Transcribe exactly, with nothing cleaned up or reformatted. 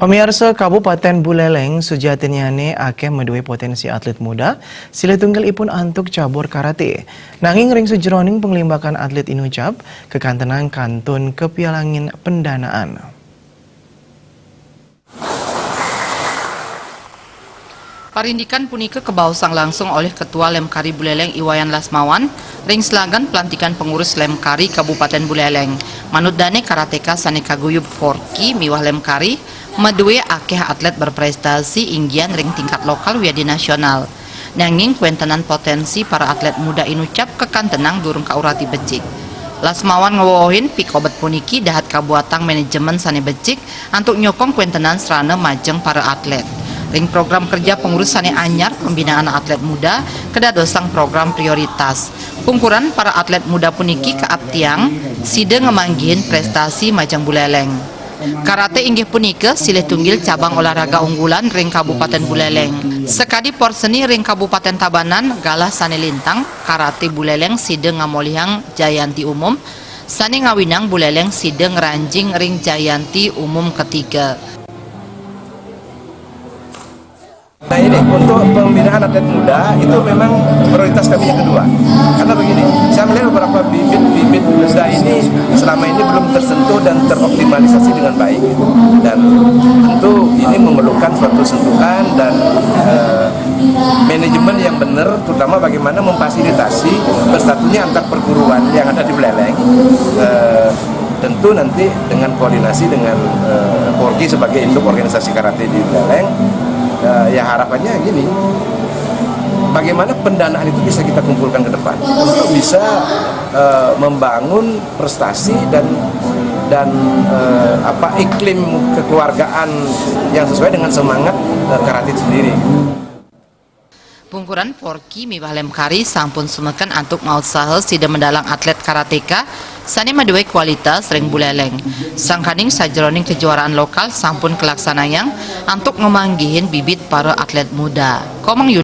Pamiarsa, Kabupaten Buleleng sujatinyane akeh maduwe potensi atlet muda, silih tunggalipun antuk cabur karate. Nanging ring sajeroning panglimbakan atlet inucap, kakantenang kantun kapialangin pendanaan. Parindikan punika kabaosang langsung olih Ketua Lemkari Buleleng I Wayan Lasmawan ring selagan pelantikan pengurus Lemkari Kabupaten Buleleng. Manut dane, karateka sane kaguyub Forky miwah Lemkari maduwe akeh atlet berprestasi inggihan ring tingkat lokal wiadin nasional. Nanging kwentenan potensi para atlet muda inucap kakantenang durung kaurati becik. Lasmawan ngwewehin pikobet puniki dahat kabuatang manajemen sane becik antuk nyokong kwentenan srana majeng para atlet. Ring program kerja pengurus sane anyar pembinaan atlet muda kadadosang program prioritas. Pungkuran para atlet muda puniki kaaptiang sida ngamanggihin prestasi majeng Buleleng. Karate inggih punika silih tunggil cabang olahraga unggulan ring Kabupaten Buleleng. Sakadi porseni ring Kabupaten Tabanan galah sane lintang, karate Buleleng sida ngamolihang jayanti umum, sane ngawinang Buleleng sida ngranjing ring jayanti umum ketiga. Nah, ini untuk pembinaan atlet muda itu memang prioritas kami yang kedua. Karena begini, saya melihat beberapa bibit-bibit muda ini selama ini belum tersentuh dan teroptimalisasi dengan baik. Dan tentu ini memerlukan suatu sentuhan dan eh, manajemen yang benar, terutama bagaimana memfasilitasi bersatunya antar perguruan yang ada di Buleleng. Eh, tentu nanti dengan koordinasi dengan eh, Forky sebagai induk organisasi karate di Buleleng, eh, ya harapannya gini, bagaimana pendanaan itu bisa kita kumpulkan ke depan untuk bisa eh, membangun prestasi dan dan eh, apa, iklim kekeluargaan yang sesuai dengan semangat eh, karate itu sendiri. Pungkuran Forky miwah Lemkari sampun sumeken antuk mautsaha sida mendalang atlet karateka sane maduwe kualitas ring Buleleng. Sangkaning sajeroning kejuaraan lokal sampun kalaksanayang antuk ngamanggihin bibit para atlet muda. Komang